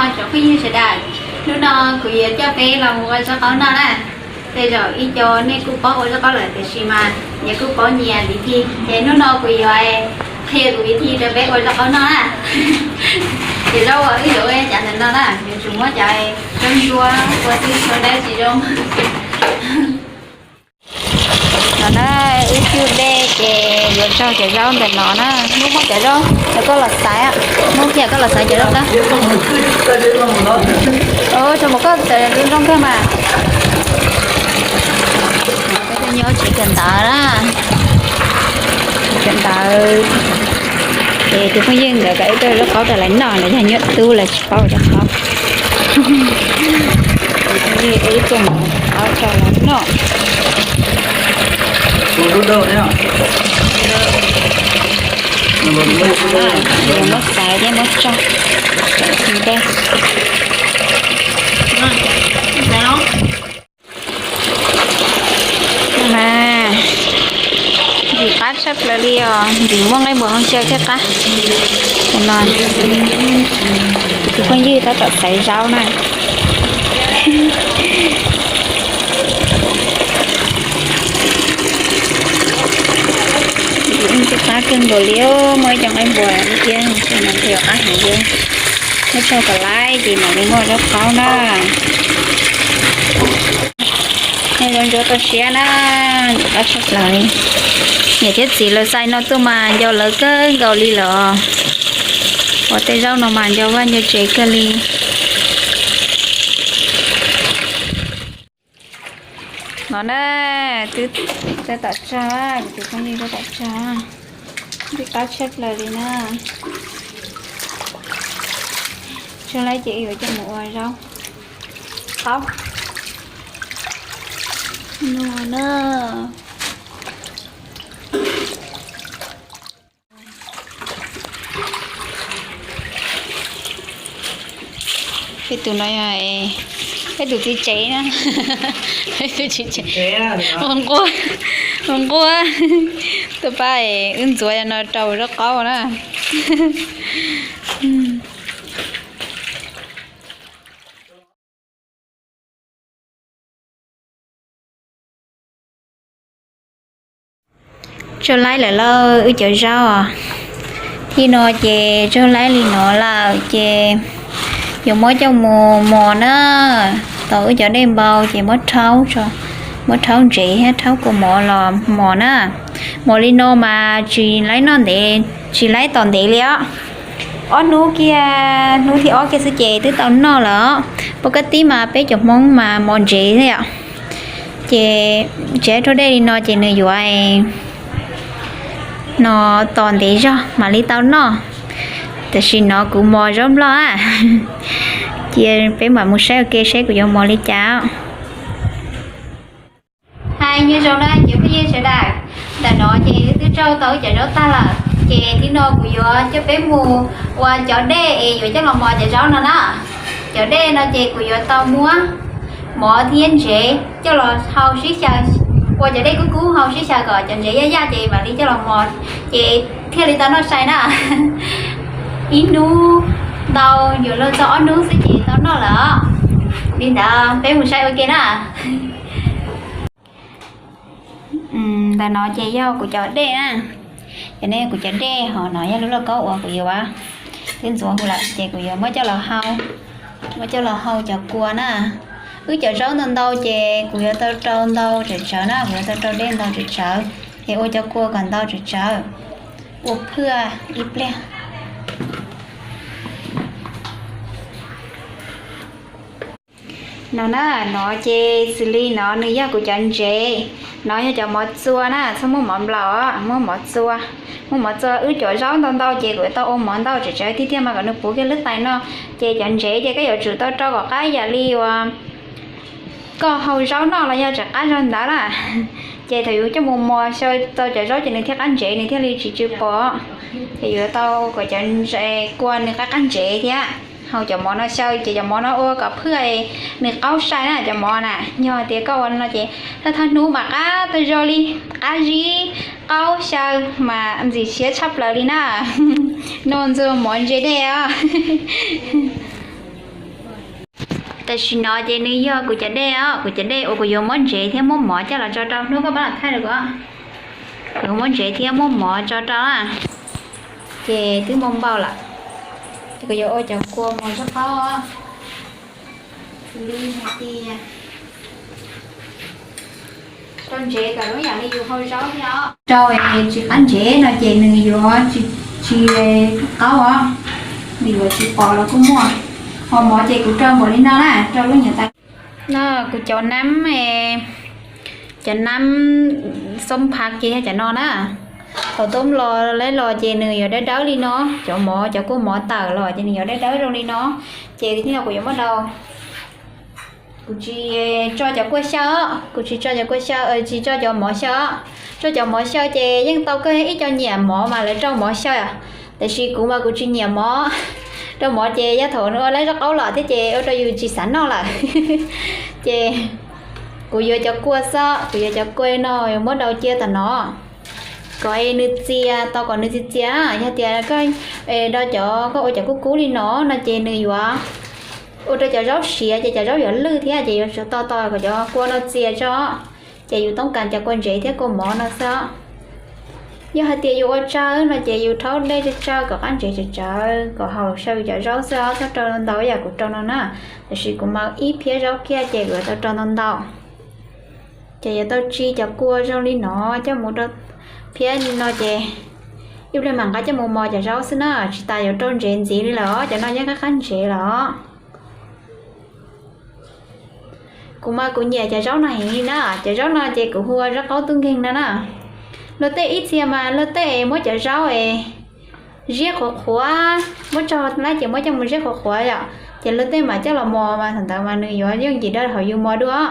Tsoom phooj ywg sawv daws, hnub no kuv yuav coj peb los mus ua zaub qaub noj na. Tej zaum ib co nej kuj paub ua zaub qaub lawm tiam sis mas yeej kuj paub nyias tiv thij. Ces hnub no kuv yuav qhia kuv tiv thij rau peb ua zaub qaub noj na. Ces zaub uas wb yuav ua cas ntawm no na, yuav tsum muab cov zaub ntsuab ua tib zoo dab tsi zoo. No na, wb cwj dej ces yuav tso cov zaub ntawm no na. Hnub muab cov zaub, cov koj los xaiv, hnub thiaj koj los xaiv cov zaub na. Tso mus koj txawm zoo zoo kawg mas. Peb nyob tsev kawm ntawv na, kawm ntawv. Ces tus phooj ywg nkawd kom wb tuaj zaub qaub rau lawv noj, lawv yog nyuam tub lawv tsis paub zaub qaub. Tus phooj ywg wb tuaj mus qaub rau lawv noj. Muab xaiv thiab muab tso, tso xim dej. Mas ntxim qab tshaj plaws li os, ntxim muaj nqaij npuas hau xyaw thiab qab. Tus no, tus phooj ywg tab tom xaiv zaub na. Ntxim qab kawg nkaus li, muaj ib co nqaij npuas ib thiab, no qab heev li. Muab tso kom laib ces mam li muaj zaub qaub na. Nyob zoo ntsuav toj siab na, ntxim qab tshaj plaws li. Niam thiab txiv lawv xaiv no tuaj mas nco lawv kawg nkaus li los. Ua tej zaub no mas nco vaj nco tsev kawg li. No na, twb tab tom tso, kuv tus phooj ywg tab tom tso. Ntxim qab tshaj plaws li na. Tso laib ces yuav coj mus ua zaub qaub no na. Peb tus no yog peb tus txiv tsev na. Peb tus txiv tsev ua nquab, ua nquab. Tuaj pab wb ntxuav no rau zaub qaub na. Tso laib lawm lauj wb cov zaub. Thib no ces tso laib li no lawm ces yuav muab coj mus mos na. Tau wb cov dej npau ces muab rhaub, muab rhaub ntsev thiab rhaub kua mov los mos na. Mos li no mas tsis laib noj ntev, tsis laib tos ntev li os. Ob hnub kiag, hnub thib ob kiag xwb ces twb tau noj lawm. Pov ka tib mas peb cov Hmoob mas mos ntsev thiab yom. Ces tsev rau dej li no ces nws yuav no tos ntev zog mam li tau noj. Tam sim no kuv mos zaub nploj a. Cia peb mam mus saib ua ke seb kuv yuav mos li cas. Hais nyob zoo na cov phooj ywg sawv daws, ntawm no ces wb twb rau tau wb cov zaub tag lawm, ces thib no kuv yuav coj peb mus ua cov dej es yuav coj los mos cov zaub no na. Cov dej no ces kuv yuav tau muab mov thiab ntsev coj los hau sib xyaw, ua cov dej kub kub hau sib xyaw kom cov ntsev yaj yaj ces mam li coj los mos, ces thiaj li tau noj sai na. Ib hnub ntau yuav luag txog ob hnub xwb ces tau noj lawm. Li ntawd peb mus saib ua ke na. Ntawm no ces yog kuv cov dej na. Cov no yog kuv cov dej, ho no yog lub lauj kaub uas kuv yuav twb ntxuav huv lawm ces kuv yuav muab coj los hau, muab coj los hau cov kua na. Wb cov zaub ntau ntau ces kuv yuav tau rau ntau tsawv tsawv na, kuv yuav tau rau dej ntau tsawv tsawv, es ua cov kua kom ntau tsawv tsawv, ua phwj ib pliag. No na, no ces xws li no nws yog kuv cov ntsev, no yog cov mov txua na, txhob muab mov nplaum, muab mov txua. Muab mov txua, wb cov zaub ntau ntau ces kuv tau ua mov ntau tsawv tsawv tiag tiag mas kom nws puv kiag lub tais no. Ces cov ntsev ces koj yuav tsum tau rau kom qab ib yam li uas koj hau zaub noj los yog tseem qab zog ntawd na. Ces thaum yus coj mus mos xyaw tau cov zaub ces nws thiaj qab ntsev, nws thiaj li tsis tsw pos. Ces yuav tau kom cov ntsev kua nws qab qab ntsev thiab. Hau cov mov no xyaw ces cov mov no ua kom phwj, nws qaub sai na cov mov na. Yog tias koj ua no ces thawj thawj hnub mas qab tag zog li, qab zib, qaub xyaw mas ntxim siab tshaj plaws li na. Noj ntxuag mov ntse dej os. Tam sim no ces nws yog kuv cov dej os, kuv cov dej uas kuv yuav muab ntsev thiab muab mov coj los tso rau. Hnub koj pab los thaij rau kuv. Kuv yuav muab ntsev thiab muab mov tso rau na. Ces twb mus npaum lawm. Ces kuv yuav ua cov kua mov zaub qaub. Xws li hais tias rau ntsev kom zoo yam li yus hau zaub thiab os. Rau tsis qab ntsev no ces nws yuav tsis qaub os, nws yuav tsis pom los kuj muaj. Ho mov ces kuv rau npaum li no na, rau lub nyuam tais. No kuv cov nab, cov nab xoob phav kiag yog cov no na. Thaum tuaj los laib los ces nws yuav dawb dawb li no, cov mov, cov kua mov tawm los ces nws yuav dawb dawb zoo li no. Ces kuv yuav muab rau. Kuv tsis tso cov kua xyaw, kuv tsis tso cov kua xyaw, tsis tso cov mov xyaw. Tso cov mov xyaw ces yeej tau kawg, ib co nyiam mov mas lawv rau mov xyaw. Tiam sis kuv mas kuv tsis nyiam mov. Rau mov ces yog thaum nws ua laib zaub qaub los thiab ces ua rau yus tsis xav noj lawm. Ces kuv yuav cov kua xwb, kuv yuav cov kua no yuav muab rau cia tam no kom nws txias, tau kom nws txias txias. Yog tias koj rau cov, koj ua cov kub kub li no no ces nws yuav ua rau cov zaub siav ces cov zaub yuav lwj thiab ces yuav tsum tau tau kom cov kua no txias tso. Ces yus toob kas cov kua ntsev thiab kua mov no xwb. Yog hais tias yus ua tsawg no ces yus rhaub dej tsawg tsawg kom qab ntsev tsawv tsawv kom haum xyaw yus cov zaub xwb, txhob rau ntau ib yam kuv rau no na. Tiam sis kuv mas ib phiab zaub kiag ces kuv yuav tau rau ntau ntau. Ces yuav tau tsis cov kua zoo li no coj mus rau phiab li no ces ib pliag mam nqa coj mus mos cov zaub xwb na, tsis tas yuav rau ntsev ntxiv li lawm, cov no yeej qab qab ntsev lawm. Kuv mas kuv nyiam cov zaub no heev li na, cov zaub no ces kuv hu ua zaub qaub tub nkeeg no na. Luag tej ib txhia mas luag tej muab cov zaub es ziab qhuav qhuav, muab tso na ces muab coj mus ziab qhuav qhuav yom, ces luag tej mas coj los mos mas thaum ntawd mas nws yuav yooj yim rau thaum yus mos dua,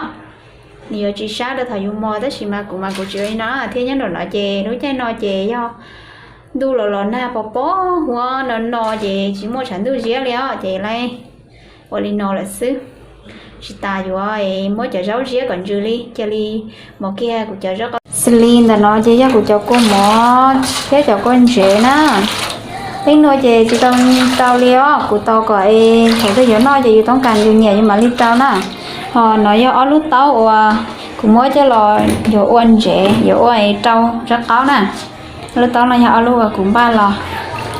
nws yuav tsis sab rau thaum yus mos, tab sis mas kuv mas kuv tsis ua li no thiab. Nyob nraum no ces lub caij no ces yog ntuj los los nag pos pos huab no no ces tsis muaj tshav ntuj ziab li os, ces lawv ua li no lawm xwb. Tsis tas yuav muab cov zaub ziab kom ntsws li, cia li mos kiag kuv cov zaub qaub. Xws li ntawm no ces yog kuv cov kua mov thiab cov kua ntsev na. Ib nua ces tsis tau rau li os, kuv tau kom es thaum twg yuav noj ces yus toob kas yus nyiam yus mam li rau na. Ho no yog ob lub taub uas kuv muab coj los yuav ua ntsev, yuav ua rau zaub qaub na. Lub taub no yog ob lub uas kuv npaj los,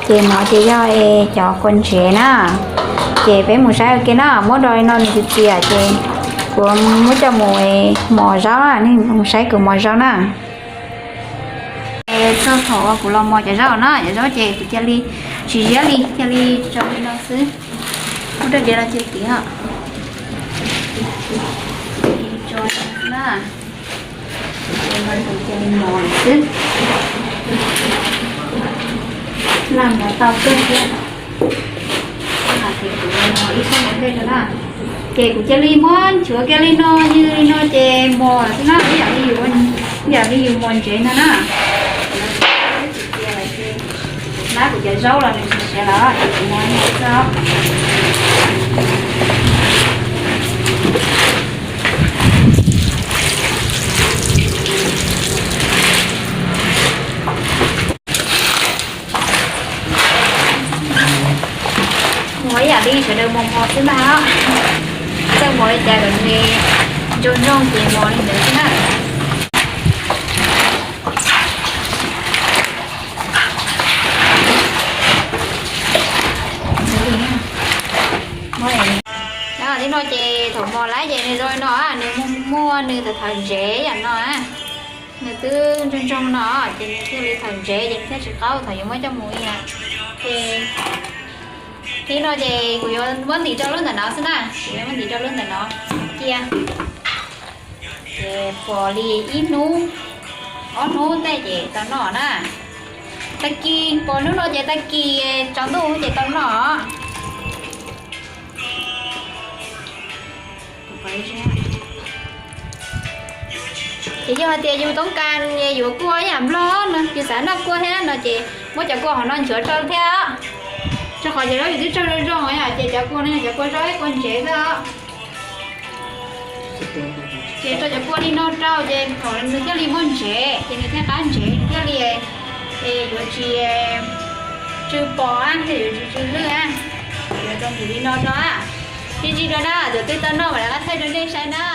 ces no ces yog es cov kua ntsev na. Ces peb mus saib ua ke na, muab do li no nws txias txias ces kuv muab coj mus mos zaub na, nej mus saib kuv mos zaub na. Txog thaum uas kuv los mos cov zaub na, cov zaub ces kuv cia li tsis ziab li, cia li tso li no xwb. Muab rau diav los cia tid os. Tso na. Ces no kuv cia li mos lawm xwb. Laj mov tau kawg thiab. Ces kuv mos ib txhob mov dej rau na. Ces kuv cia li muab nchuav kiag li no, ywg li no ces mos lawm xwb na, ib yam li yus, ib yam li yus mos ntsev no na. Nab kuv cov zaub los nws siav siav lawm ces kuv mos li no xwb. Mos ib yam li sawv daws mos mos xwb ntag. Txawj mos li cas kom nws ntsoog ntsoog ces mos li ntawd xwb na. Tib no ces thaum mos lawm ces nws zoo li no, nws muaj muaj nws tawm thawv ntsev yam no. Nws twb ntsoog ntsoog no ces nws thiaj li thawv ntsev ces nws thiaj tsis qaub thaum yuav muab coj mus li na. Ces tib no ces kuv yuav muab ntim rau lub ntawm no xwb na, kuv yuav muab ntim rau lub ntawm no cia. Ces pos li ib hnub ob hnub tej ces tau noj na. Tag kis pos hnub no ces tag kis tsaus ntuj ces tau noj. Ces yog hais tias yus toob kas yuav kua ib yam nplog no, yus xav noj kua thiab no ces muab cov kua hauv no nchuav rau thiab. Rau qhov cov zaub yus twb tsaug zoo zoo os, ces cov kua no yog cov kua zaub thiab kua ntsev xwb os. Ces rau cov kua li no rau ces thaum nws thiaj li muaj ntsev ces nws thiaj qab ntsev, nws thiaj li yuav tsis tsw pos thiab yuav tsis tsw lwj. Yuav rau ntim li no rau. Sib ntsib dua na, tus twg tau noj mam li qab thaij rau nej saib na.